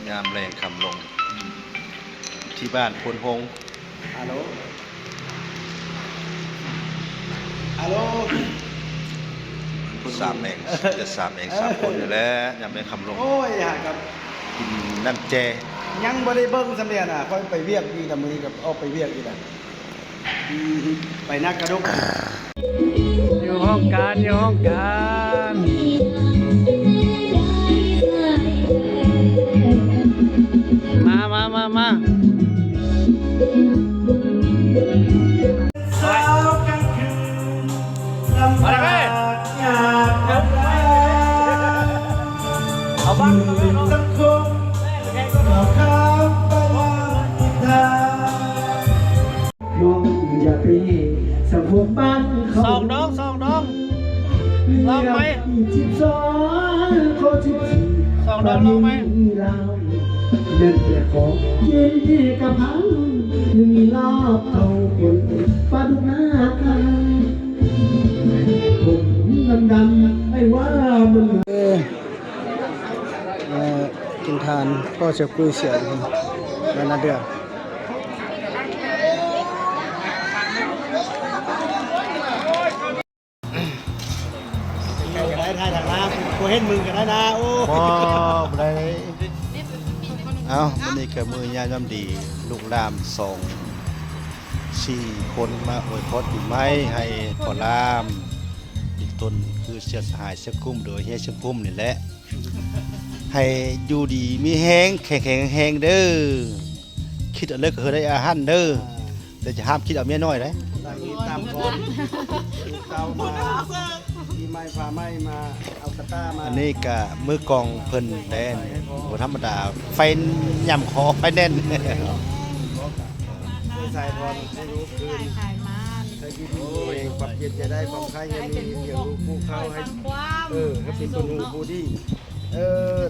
ຍາມແລງຄ່ຳລົງ ທີ່ບ້ານໂພນໂຮງ. ອາໂລ ອາໂລ ສາມແອງ ຈະສາມແອງສາມຄົນນີ້ແຫຼະ ຍາມແລງຄ່ຳລົງ. ໂອ້ຍ ຫາກັບ ກິນນ້ຳແຈ່ ຍັງບໍ່ໄດ້ເບິ່ງສ່ຳເດນະ ຂ້ອຍໄປວຽກອີກລະ ມື້ນີ້ກໍອອກໄປວຽກອີກລະ. ໄປນາກະດົກ ຢູ່ຫ້ອງການ ຢູ່ຫ້ອງການ ມາ ມາ ມາ ມາ. ເອົາບັງເອົາໄວ້ເນາະ ສັງຄົມເອົາຂ້າມໄປລາວນິທານ ນ້ອງຢ່າໄປແຫ່ສັງຄົມບ້ານເຂົາ ສອງດອງ ສອງດອງ ລອງໄໝ ສິບສອງ ຂໍ້ສິບສີ່ ສອງດອງ ລອງໄໝ ລາວ ແມ່ນແຕ່ຂອງກິນທີ່ກະພັງ ມີລາບເທົ່າຄົນປາດຸກໜ້າກັນ ຜົມດຳໆ ໄອ້ວ່າມັນ ເອີ ເອີ ກິນທານ ພໍ່ເຈົ້າກຸ້ຍເສຍ ມານາເດືອນ ໃຜກໍໄດ້ ຖ່າຍທາງໜ້າ ບໍ່ເຫັນມຶງກໍໄດ້ນາ ໂອ້ ບໍ່ ບໍ່ໄດ້. ເອົ້າ ມື້ນີ້ກໍມື້ຍາມດີ ລູກຫຼານສອງສີ່ຄົນມາອວຍພອນປີໃໝ່ໃຫ້ພໍ່ຫຼານ ອີກຕົນຄືເຊື້ອສະຫາຍຊຽງກຸ້ມ ໂດຍເຮຍຊຽງກຸ້ມນີ້ແຫຼະ ໃຫ້ຢູ່ດີມີແຮງ ແຂງແຂງແຮງເດີ ຄິດອັນໃດກໍໃຫ້ໄດ້ອັນນັ້ນເດີ ແຕ່ຈະຫ້າມຄິດເອົາເມຍນ້ອຍເດ້ ຕ່າງມີຕ່າງຄອນ ເຕົາມາ ປີໃໝ່ຟ້າໃໝ່ມາ ເອົາກະຕ່າມາ ອັນນີ້ກະມືກອງເພິ່ນແດ່ນ ບໍ່ທຳມະດາ ໄຟຫຍ້ຳຄໍ ໄຟແໜ້ນ ສາຍພອນໃຫ້ລູກຄືນ ໃຫ້ຢູ່ດີມີແຮງ ຄວາມເຈັບຢ່າໄດ້ ຄວາມໄຂ້ຢ່າມີ ລ້ຽງລູກປູກເຕົ້າໃຫ້ ເອີ ໃຫ້ເປັນຄົນຮູ້ຜູ້ດີ ເອີ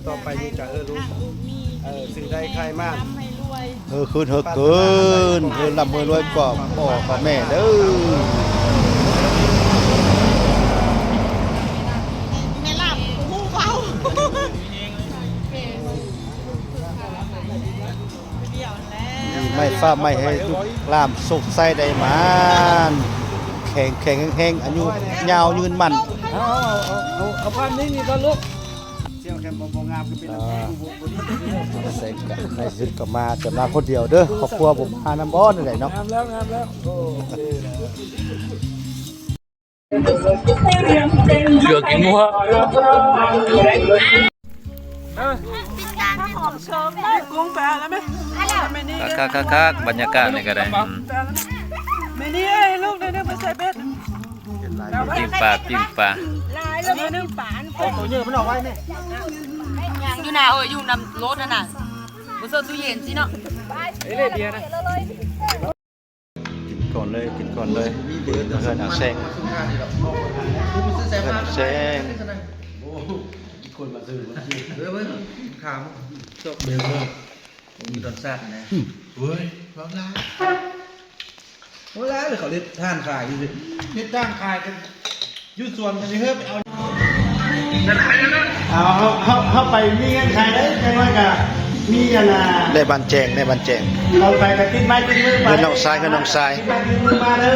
ຕໍ່ໄປນີ້ກະ ເອີ ລູກ ເອີ ຊື້ໄດ້ຂາຍໝານ ເຮີຂຶ້ນ ເຮີຂຶ້ນ ເຮີລ່ຳເຮີລວຍກວ່າພໍ່ກວ່າແມ່ເດີ. ແມ່ລາບ ຮູ້ເວົ້າ ປີໃໝ່ຟ້າໃໝ່ໃຫ້ລູກຫຼານໂຊກໄຊໄດ້ໝານ ແຂງແຂງແຮງໆ ອາຍຸຍາວຍືນໝັ້ນ ເອົາ ເອົາ ເອົາ ເອົາ ເອົາພາບນີ້ນີ້ກ່ອນລູກ ສ່ຽວແຄມບໍ່ ບໍ່ງາມກໍເປັນ ອ່າ ໃສ່ກະໃຫ້ຊິດກໍມາ ແຕ່ມາຄົນດຽວເດີ ຄອບຄົວບໍ່ມານຳບໍ່ ແນວໃດເນາະ ງາມແລ້ວ ງາມແລ້ວ ໂອ້ ເກືອກິນງົວ ເອີ ກຸ້ງປາແລ້ວແມ່ ແມ່ນີ້ ຄັກໆໆ ບັນຍາກາດນີ້ກໍໄດ້ ອືມ ແມ່ນີ້ ເອີຍ ລູກ ເດີ ເດີ ໄປໃສ່ເບັດ ປີ້ງປາ ປີ້ງປາ ເອົາໂຕໃຫຍ່ມັນອອກໄວ້ແມ່ ຢູ່ໜ້າ ເອີ ຢູ່ນຳລົດຫັ້ນນະ ບໍ່ໃສ່ຕູ້ເຢັນຊິເນາະ ເອີ ເບຍນະ ກິນກ່ອນເລີຍ ກິນກ່ອນເລີຍ ເຮືອນອາແຊງ ເຮືອນອາແຊງ ໂອ້ ມີຄົນມາຊື້ ເອີ ເບິ່ງ ຖາມ ຈົບເລີຍ ບໍ່ມີລົດຊາດນະ ໂອ້ຍ ເວົ້າຫຼາຍ ໂອ້ຍ ເຂົາເຮັດຮ້ານຂາຍຢູ່ ເຮັດຮ້ານຂາຍກັນຢູ່ສວນກັນເຮີ້ ໄປເອົາ ເອົາ ເຮົາ ເຮົາ ເຮົາໄປມີເງື່ອນໄຂໄດ້ ຈັ່ງໜ້ອຍກະມີອັນນ່າ ໄດ້ບານແຈ້ງ ໄດ້ບານແຈ້ງ ເຮົາໄປກະຕິດໄມ້ຕິດມືໄປ ເຮືອນນ້ອງຊາຍ ເຮືອນນ້ອງຊາຍ ຕິດໄມ້ຕິດມືມາເດີ.